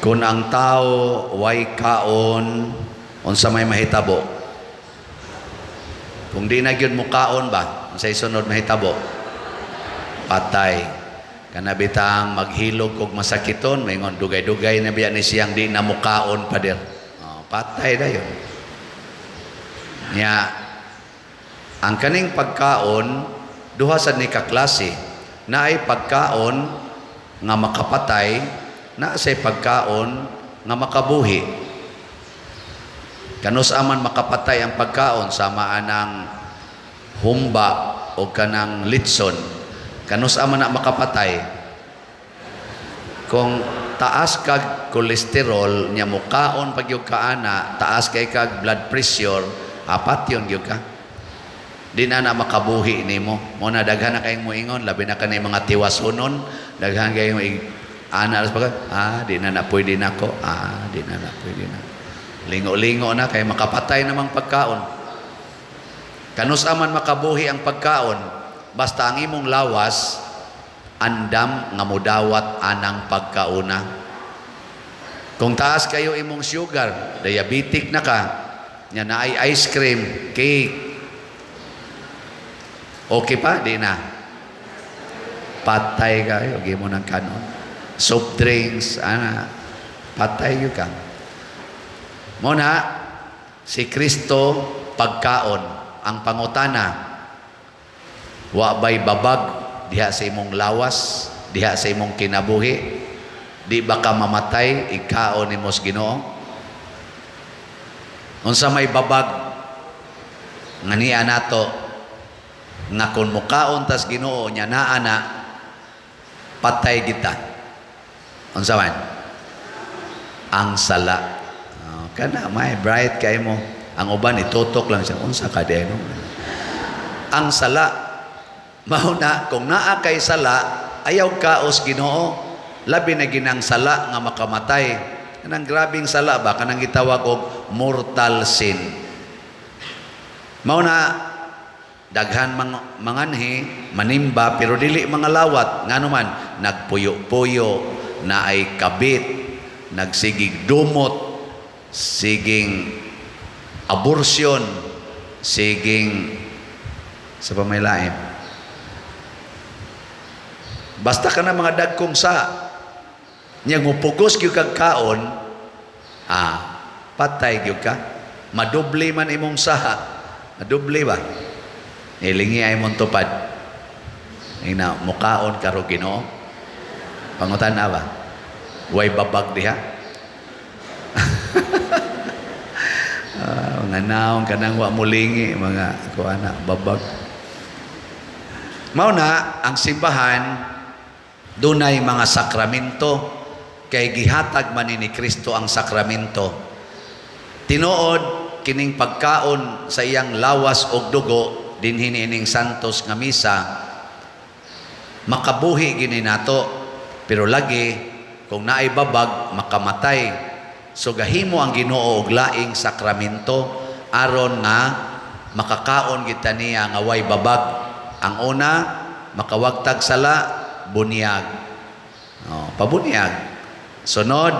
Kung ang tao way kaon, unsa may mahitabo? Kung di na gyud mo kaon ba, unsay sunod mahitabo? Patay. Kana bitang maghilog og masakiton, maingon dugay-dugay na biya ni siyang di na mukaon, pader. Oh, patay dayon. Nya ang kaning pagkaon, duha sad ni ka klase. Naay pagkaon nga makapatay, naa say pagkaon nga makabuhi. Kanus-a man makapatay ang pagkaon? Sama anang humba o kanang litson. Kanus-a man na makapatay? Kung taas kag kolesterol nya mukaon pag gyud ka ana, taas kay kag blood pressure, apat yun gyud ka. Di na na makabuhi nimo. Mo na daghan na kayong moingon, labi na kani mga tiwasunon, daghan kayong ana alas pag di na na pwede nako, di na na pwede na. Lingo-lingo na kay makapatay namang pagkaon. Kanus-a man makabuhi ang pagkaon? Basta ang imong lawas andam nga mudawat anang pagkauna. Kung taas kayo imong sugar, diabetic na ka, nya naay ice cream, cake, okay pa? Di na. Patay kayo, mo ng kanon. Soft drinks, ana, patay gyud ka. Mo na, si Kristo pagkaon, ang pangutana, wa bay babag diha sa imong lawas, diha sa imong kinabuhi? Di ba ka mamatay ikaon nimo sa Ginoo? Unsa may babag nga niya nato nga kung mukaon tas Ginoo nya naa na, patay kita? Unsa man? Ang sala. Oh, kana may bright kay mo. Ang uban itutok lang siya, unsa ka di no? Ang sala. Mao na kung naa kay sala, ayaw kaos Ginoo, labi na ginang sala nga makamatay. Kanang grabing sala ba, kanang gitawag og mortal sin. Mao na daghan manganhi manimba pero dili mga lawat, ngano man nagpuyo-puyo na ay kabit, nagsigig dumot, siging abortion, siging sa pamaylaim. Basta ka na mga dagkong sa nya mupugos gyud kag kaon, patay gyud ka. Madubli man imong saha. Madubli ba? Ilingi ay mong tupad. Ina, mukaon karo Ginoo. Pangutan na ba? Way babag diha? Mga naong kanang wa mulingi mga kuana babag. Mao na ang simbahan dunay mga sakramento kay gihatag man ni Kristo ang sakramento. Tinuod kining pagkaon sa iyang lawas og dugo dinhi niining santos nga misa makabuhi gini nato, pero lagi kung naay babag, makamatay. So gahimo ang Ginoo og laing sakramento aron nga makakaon kita niya nga way babag. Ang una, makawagtag sala, bunyag. Oh, pabunyag. Sunod,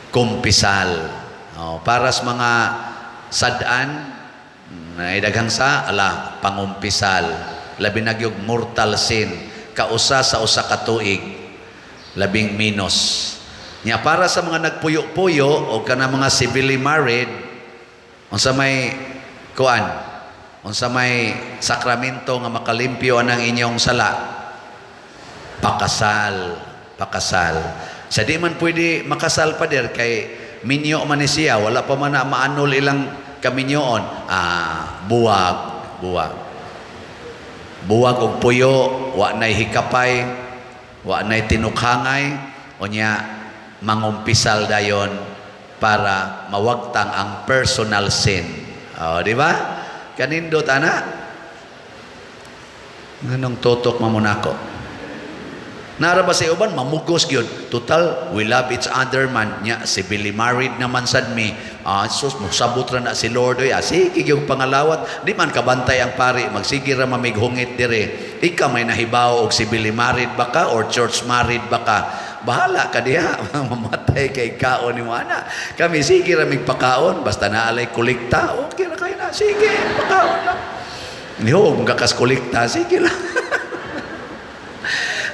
kumpisal. Oh, para sa mga sad-an na daghang sa ala, pangumpisal. Labi na gyud mortal sin, kausa sa usa ka tuig, labing minus. Nya para sa mga nagpuyo-puyo o kana mga civilly married, unsa may kuan? Unsa may sakramento nga makalimpyo anang inyong sala? Pakasal, pakasal. Sa di man pwede makasal, pader, kay minyo man ni siya, wala pa man na maanul ilang kaminyoon. Buwag, buwag. Buwag og puyo, wa nay hikapay, wa nay tinukhangay, unya mangumpisal dayon para mawagtang ang personal sin. Oh, di ba? Kanindot ana. Nganong tutok mamunako? Nara ba sa uban mamugos gyud? Total, we love each other man nya, civilly married naman sad mi. Sus, mosabot ra na si Lord oy. Sige gyud pangalawat, di man kabantay ang pari, magsige ra mamighungit dire. Ikaw may nahibaw og civilly married ba ka or church married ba ka? Bahala ka diha, mamatay kay kaon nimo ana. Kami sige ra mig pakaon basta naa lay kolekta, okay ra kayo na. Sige, pakaon lang. Niho, gakas kolekta, sige lang.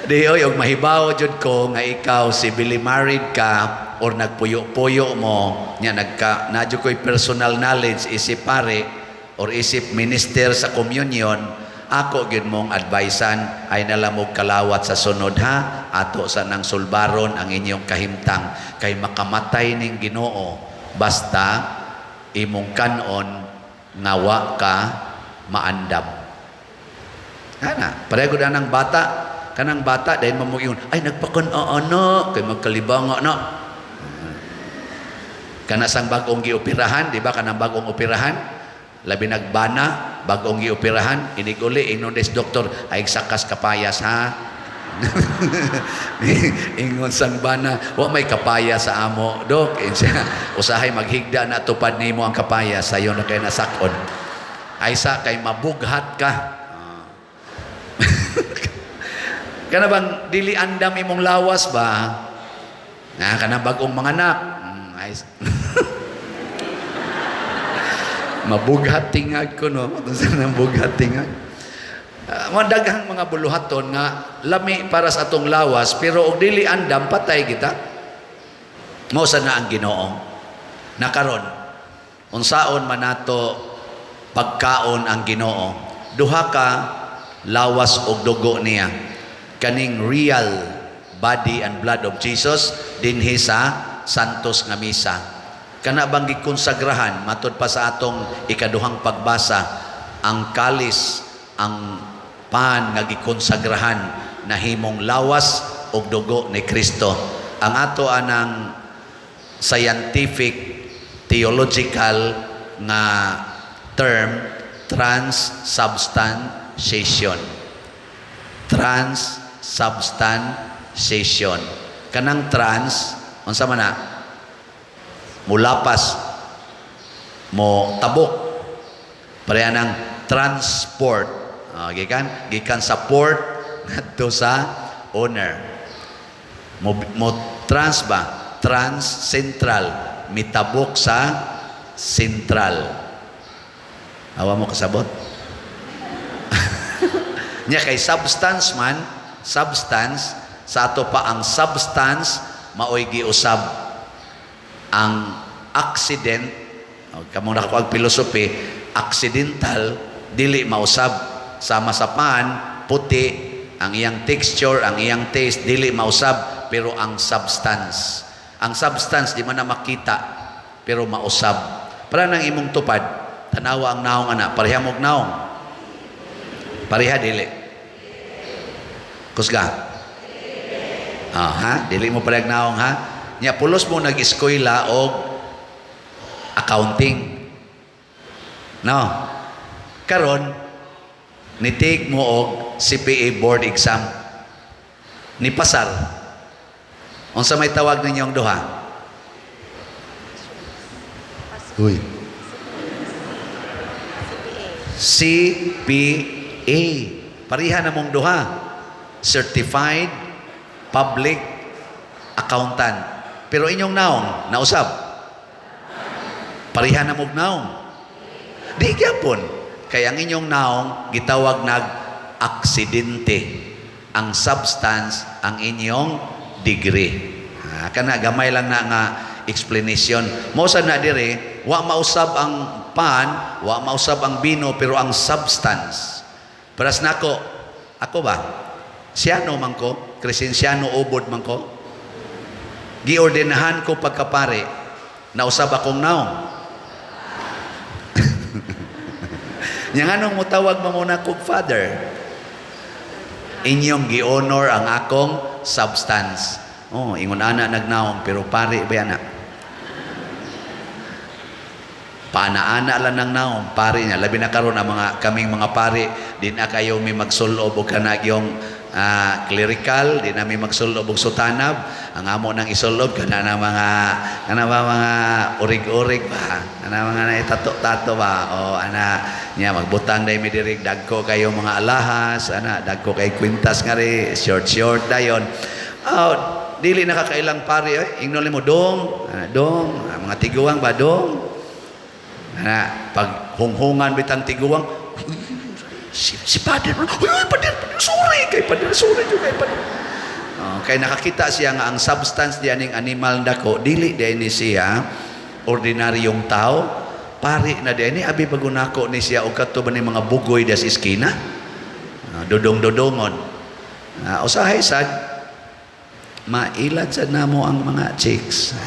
Di oy, og mahibaw jud ko nga ikaw civilly married ka or nagpuyo-puyo mo nya nagka na jud ko'y personal knowledge isip pare or isip minister sa communion, ako gyud mong advisean ay nalamog kalawat sa sunod ha, ato sa nang sulbaron ang inyong kahimtang kay makamatay ning Ginoo basta imong kanon nga wa ka maandam. Ana, pareho gud anang bata, kanang bata dahil mamuingon, "Ay, nagpakan ana kay magkalibanga na." Kana sang bag-ong gioperahan, di ba, kanang bag-ong operahan, labi nagbana, bag-ong gioperahan, inig-uli ingnon des doktor, "Ay sakas kapayas ha." Ingon sang bana, "Wa may kapaya sa amo, dok." Insa, "Usahay maghigda na tupad nimo ang kapaya, sayo na kay nasakon." Ay sa kay mabughat ka. Kana bang dili andam imong lawas ba? Na kana bag-ong manganak. Ay, mabughat tingag ko, no. Sa nang bughat tingag. Daghang mga buluhaton nga lami para sa atong lawas pero og dili andam, patay kita. Mao sa na ang Ginoo. Nakaron unsaon man nato pagkaon ang Ginoo? Duha ka lawas og dugo niya. Kaning real body and blood of Jesus dinhi sa Santos nga Misa. Kana bang gikonsagrahan matud pa sa atong ikaduhang pagbasa, ang kalis, ang pan nga gikonsagrahan nahimong lawas ug dugo ni Kristo. Ang ato anang scientific theological nga term, transubstantiation. Transubstantiation. Kanang trans, unsa man na? Mulapas, mo tabok. Pareha ng transport. Gikan gikan sa port ngadto sa owner. Mo trans ba? Trans central, mitabok sa central. Awa mo kasabot? Nya kay substance man, substance sa ato pa, ang substance maoy giusab ang accident. Oh, kamo nakakuag philosophy, accidental dili mausab, sama sa pan, puti ang iyang texture, ang iyang taste, dili mausab, pero ang substance di man na makita pero mausab. Para nang imong tupad, tanawa ang naong ana, pareha mo og naong? Pareha, dili? Kusga. Ah, ha, dili mo parehag naong ha. Nya pulos mo nag-eskwela og accounting, no? Karon ni-take mo og CPA board exam, ni pasar. Unsa may tawag ninyong duha? Uy. CPA. Pareha na mong duha. Certified Public Accountant. Pero inyong naong, nausab? Pareha na mong naong? Di gyapon. Kaya ang inyong naong gitawag nag aksidente. Ang substance ang inyong degree. Ah, kana gamay lang na nga explanation. Mo sa na dire, wa mausab ang pan, wa mausab ang bino, pero ang substance. Paras nako, ako ba? Siyano man ko, Crescenciano Ubod man ko. Giordinahan ko pagkapare, nausab akong naong? Nya nganong motawag mo muna kog father? Inyong gi-honor ang akong substance. Oh, ingon ana nagnaong pero pare ba ana? Paana-ana lang ng naong, pare niya. Labi na karon ang mga kaming mga pare, di na kayo may magsulob og kanag yung clerical, di na may magsulob og sutanab. Ang amo nang isulob kana na mga kana ba mga urig-urig ba? Kana mga naitato-tato ba? O ana niya magbutang dai mi diri, dagko kayo mga alahas, ana dagko kay kwintas nga ri, short short dayon. Oh, Dili nakakailang pari eh. Ingnon mo dong, ah, dong, ah, mga tiguang ba dong? Ana, pag hunghungan bitang tiguang, si Father, uy, uy, Father, Father, sorry kay Father, sorry jud kay Father. Oh, kay nakakita siya nga ang substance diya ning animal dako, dili diay ni siya ordinaryong tao. Pari na diay ni, abi bago nako ni siya og kadto ba ni mga bugoy diya sa iskina? Ah, dudong-dudongon. Ah, usahay sad mailad sad namo ang mga chicks.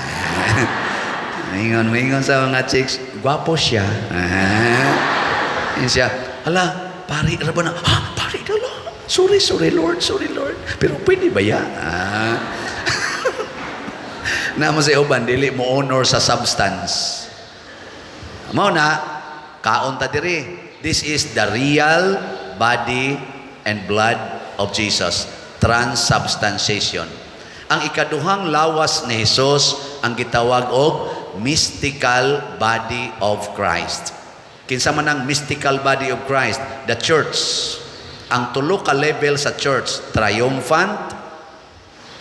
Ingon, ingon sa mga chicks, gwapo siya. Ah. Ingon siya, "Hala, pari ra ba na?" "Ha, pari na lang. Sorry, sorry Lord, sorry Lord. Pero pwede ba ya?" Ah. Namo sa uban, dili mo honor sa substance. Mao na, kaon ta diri. This is the real body and blood of Jesus. Transubstantiation. Ang ikaduhang lawas ni Jesus ang gitawag og mystical body of Christ. Kinsa man ang mystical body of Christ? The church. Ang tulo ka level sa church, triumphant,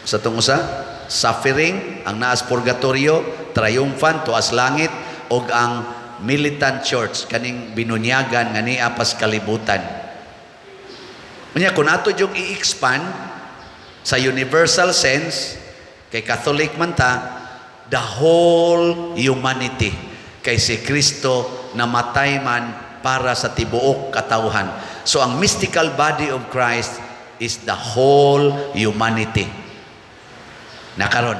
sa tong usa, suffering, ang naas purgatorio, triumphant, tuas langit, og ang militant church, kaning binunyagan nga niya pas kalibutan. Unya kung ato yung i-expand sa universal sense, kay Catholic man ta, the whole humanity. Kay si Kristo namatay man para sa tibuok katawhan. So ang mystical body of Christ is the whole humanity. Nakaron,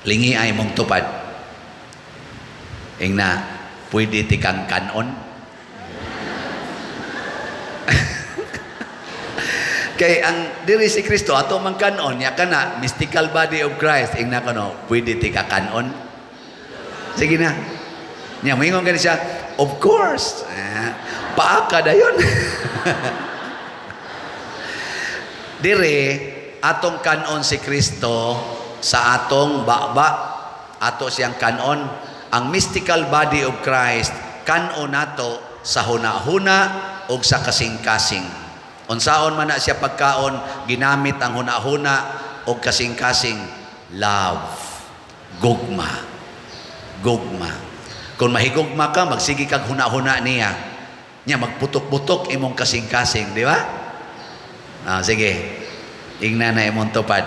lingi ay mong tupad. Ingna, pwede tikang kanon. Kay ang diri si Kristo ato man kanon nya kana mystical body of Christ, ingna kono pwede ti ka kanon. Sige na. Nya moingon gani siya, "Of course." Ah, paaka dayon. Dire atong kanon si Kristo sa atong baba, ato siyang kanon. Ang mystical body of Christ kanon nato sa huna-huna ug sa kasing-kasing. Unsaon man na siya pagkaon, ginamit ang huna-huna ug kasing-kasing? Love, gugma, gugma. Kung mahigugma ka, magsige kag huna-huna niya. Nya magputok-putok imong kasing-kasing, di ba? Ah, sige. Ingna na imong tupad.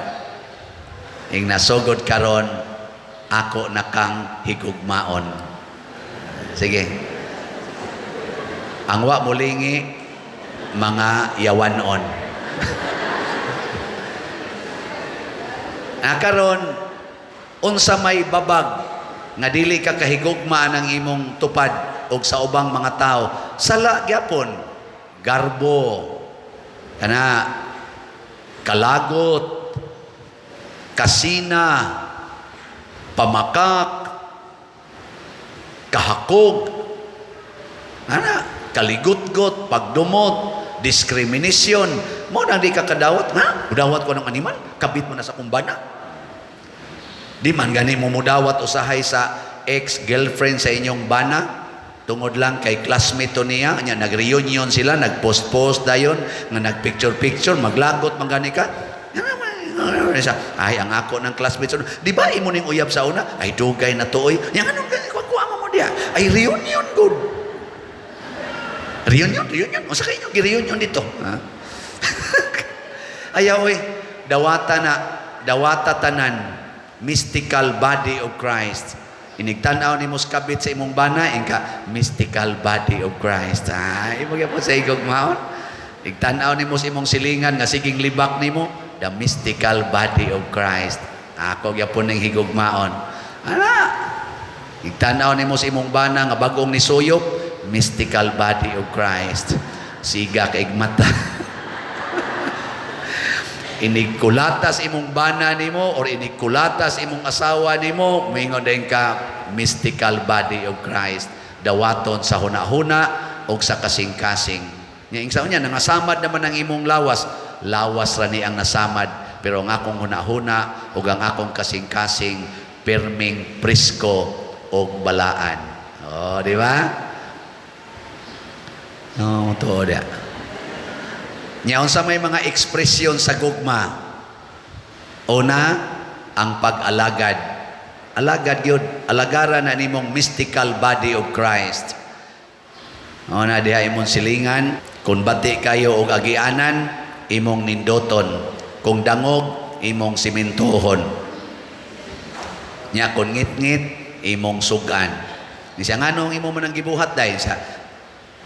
Ingna, "Sugod karon ako na kang higugmaon." Sige. Ang wa mulingi, mga yawanon. Na karon, unsa may babag nga dili ka kahigugma ng imong tupad og sa ubang mga tao? Sala gyapon, garbo, kana kalagot, kasina, pamakak, kahakog, ana, kaligutgot, pagdumot, discrimination. Mo nang di ka kadawat, ha? Mudawat ko ng animal, kabit mo na sa kumbana. Di man gani mo mudawat usahay sa ex-girlfriend sa inyong bana, tungod lang kay classmate to niya, nya nag-reunion sila, nag-post-post dayon, nga nag-picture-picture, maglagot man gani ka. Ay, ang ako ng classmate. Di ba imo ning uyab sa una? Ay, dugay na tuoy. Yang anong gani kuha mo diya? Ay, reunion good. Reunion, reunion. Unsa kay inyo gi-reunion dito? Ha? Ayaw oy, dawata na, dawata tanan mystical body of Christ. Inigtan-aw nimo sa kabit sa imong bana, ingka mystical body of Christ. Ah, imo gyapon sa higugmaon. Igtan-aw nimo sa imong silingan nga siging libak nimo, the mystical body of Christ. Ako gyapon ning higugmaon. Ana, igtan-aw nimo sa imong bana nga bag-ong nisuyop, mystical body of Christ. Siga kay mata. Inigkulatas imong bana nimo or inigkulatas imong asawa nimo, moingon din ka, mystical body of Christ. Dawaton sa hunahuna og sa kasing-kasing. Nya ing niya nangasamad naman ang imong lawas, lawas ra ni ang nasamad, pero ang akong hunahuna ug ang akong kasing-kasing pirming presko og balaan. Oh, di ba? No, tuo dia. Nya unsa may mga ekspresyon sa gugma? Una, Ang pag-alagad. Alagad yun. Alagaran na nimong mystical body of Christ. O na diha imong silingan, kung bati kayo og agianan, imong nindoton. Kung dangog, imong simintuhon. Nya kung ngit-ngit, imong sugan. Ni siya, nganong imo man ang gibuhat dahil sa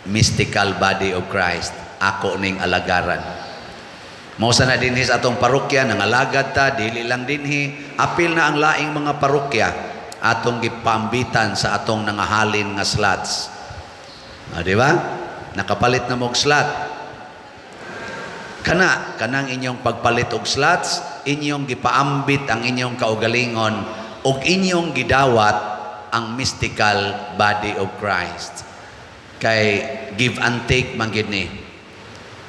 mystical body of Christ, ako ning alagaran. Mao sa na dinhi sa atong parokya nangalagad ta, dili lang dinhi, apil na ang laing mga parokya atong gipambitan sa atong nangahalin nga slots. Ah, di ba? Nakapalit na mo'g slot. Kana, kanang inyong pagpalit og slots, inyong gipaambit ang inyong kaugalingon ug inyong gidawat ang mystical body of Christ. Kay give and take man gid ni.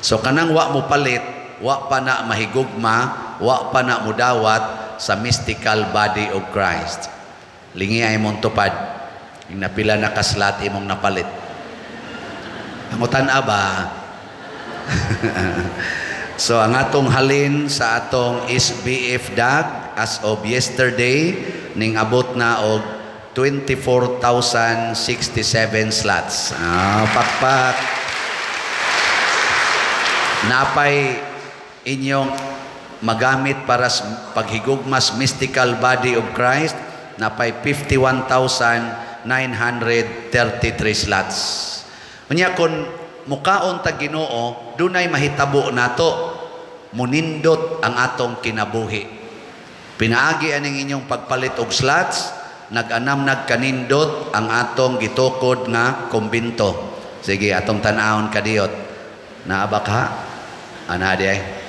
So kanang wa mo palit, wa pa na mahigugma, wa pa na mudawat sa mystical body of Christ. Lingi ay mong tupad. Yung napila na ka-slot imong napalit. Pangutan ba? So ang atong halin sa atong SBF DAG as of yesterday ning abot na og 24,067 slots. Ah, pakpak. Napay inyong magamit para sa paghigugmas mystical body of Christ, napay 51,933 slots. Unya kung mukaon ta Ginoo, dunay mahitabo nato, munindot ang atong kinabuhi. Pinaagi aning inyong pagpalit og slots, nag-anam nagkanindot ang atong gitukod nga kumbinto. Sige, atong tan-awon kadiyot. Naa ba ka? Ana di ay.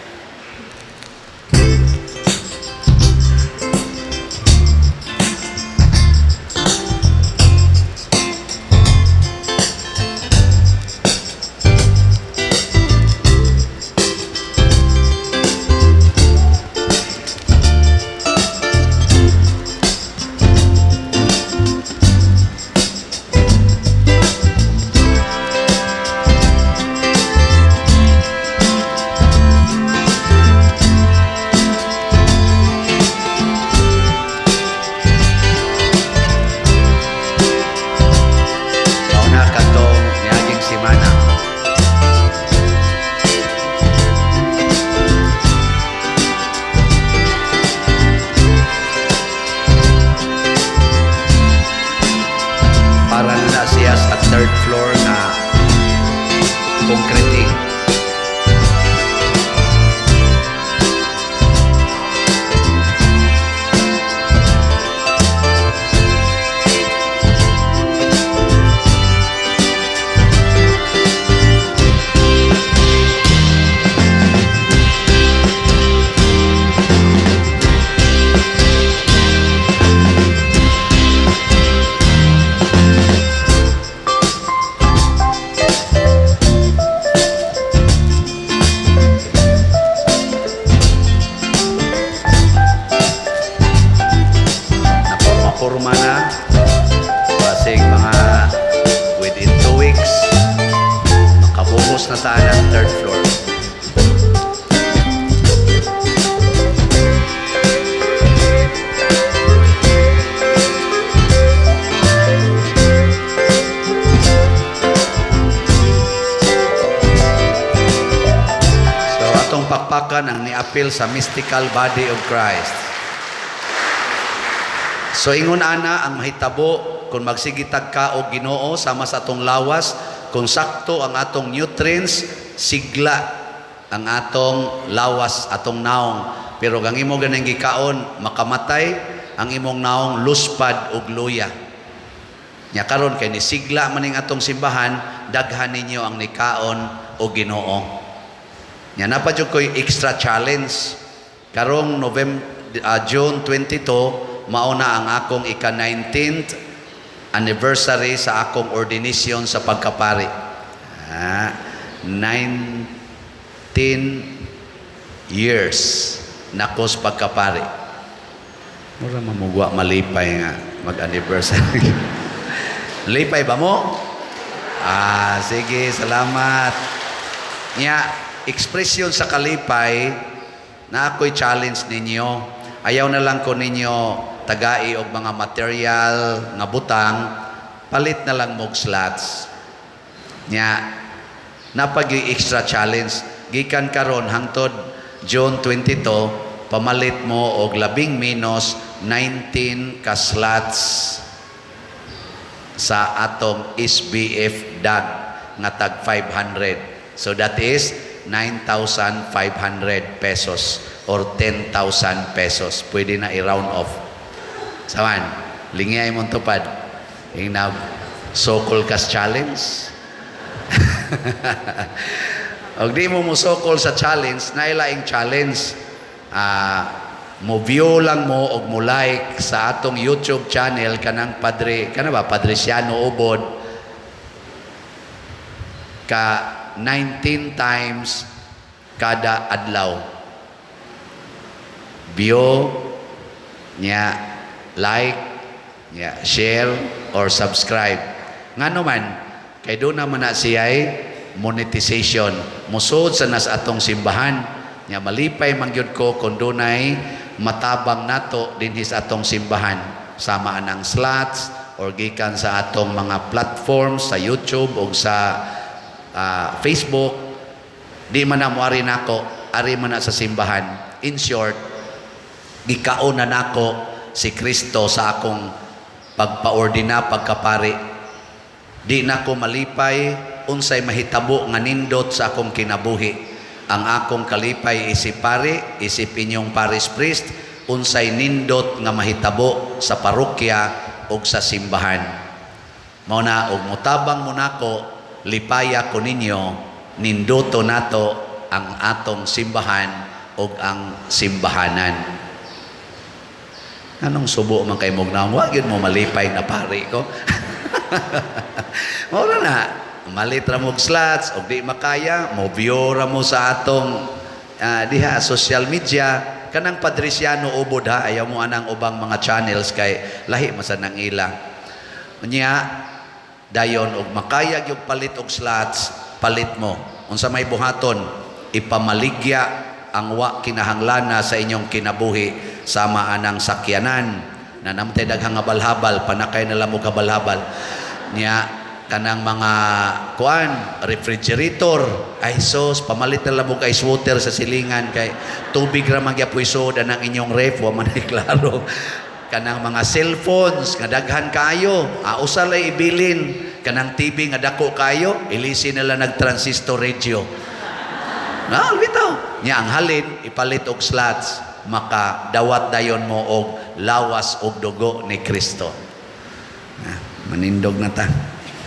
Mao na katong niaging semana. Para na siya sa third floor na concrete. Naporma-porma na. Basig mga within 2 weeks, makabuhos na ta ng third floor. So atong pakpakan ang niapil sa mystical body of Christ. So ingon ana ang mahitabo kung magsigitag ka og Ginoo sama sa atong lawas, kung sakto ang atong nutrients, sigla ang atong lawas, atong naong. Pero kang imo ganing gikaon, makamatay ang imong naong, luspad og luya. Nya karon kay nisigla man ning atong simbahan, daghan ninyo ang nikaon og Ginoo. Nya napa jud ko'y extra challenge. Karong November, June 22, mao na ang akong ika-19th anniversary sa akong ordination sa pagkapari. Ah, 19 years nako sa pagkapari. Mura mamugwa malipay nga mag-anniversary. Lipay ba mo? Ah, sige, salamat. Nya, ekspresyon sa kalipay na ako'y challenge ninyo. Ayaw na lang ko ninyo tagai og mga material nga butang, palit na lang mog slots. Nya napag extra challenge gikan karon hangtod June 22, pamalit mo og labing menos 19 ka slots sa atong SBF DAG nga tag 500. So that is 9,500 pesos or 10,000 pesos. Pwede na i-round off. Saman, lingay mong tupad. Yung na sokol kas challenge. Og di mo musokol sa challenge, nailaing challenge. Mo view lang mo og mo like sa atong YouTube channel kanang Padre, kana ba, Padriciano Ubod ka 19 times kada adlaw. View nya, like nya, share or subscribe. Ngano man kay do naman na siya'y monetization. Musod sa nas atong simbahan nya, malipay man gyud ko kung dunay matabang nato dinhi sa atong simbahan sama anang slots or gikan sa atong mga platforms sa YouTube o sa Facebook. Di man na mo ari nako, ari man na sa simbahan. In short, gikaon na nako si Kristo sa akong pagpaordina, pagkapari. Di na ko malipay unsay mahitabo nga nindot sa akong kinabuhi. Ang akong kalipay isip pari, isip inyong parish priest, unsay nindot nga mahitabo sa parokya ug sa simbahan. Mao na og mutabang mo nako, lipaya ko ninyo, ninduto nato ang atong simbahan ug ang simbahanan. Anong subo man kay mog naong, wa gyud mo malipay na pari ko. Mao na, malit ra mog slots og di makaya, mo view ra mo sa atong diha social media kanang Padriciano Ubod ha, ayaw mo anang ubang mga channels kay lahi man sa nang ila. Unya dayon og makaya gyud palit og slots, palit mo. Unsa may buhaton, ipamaligya ang wa kinahanglana sa inyong kinabuhi sama anang sakyanan na namtay daghang habal-habal, panakay na lang mo habal-habal niya, kanang mga kuan, refrigerator, ay sos, pamalit na lang mo ice water sa silingan kay tubig ra man gyapoy soda ng inyong ref, wa man ay klaro. Kanang mga cellphones nga daghan kayo, usa lay ibilin. Kanang TV nga dako kayo, ilisi nila nag transistor radio na bitaw nya. Ang halin ipalit og slots, maka dawat dayon mo og lawas og dugo ni Kristo. Manindog na ta.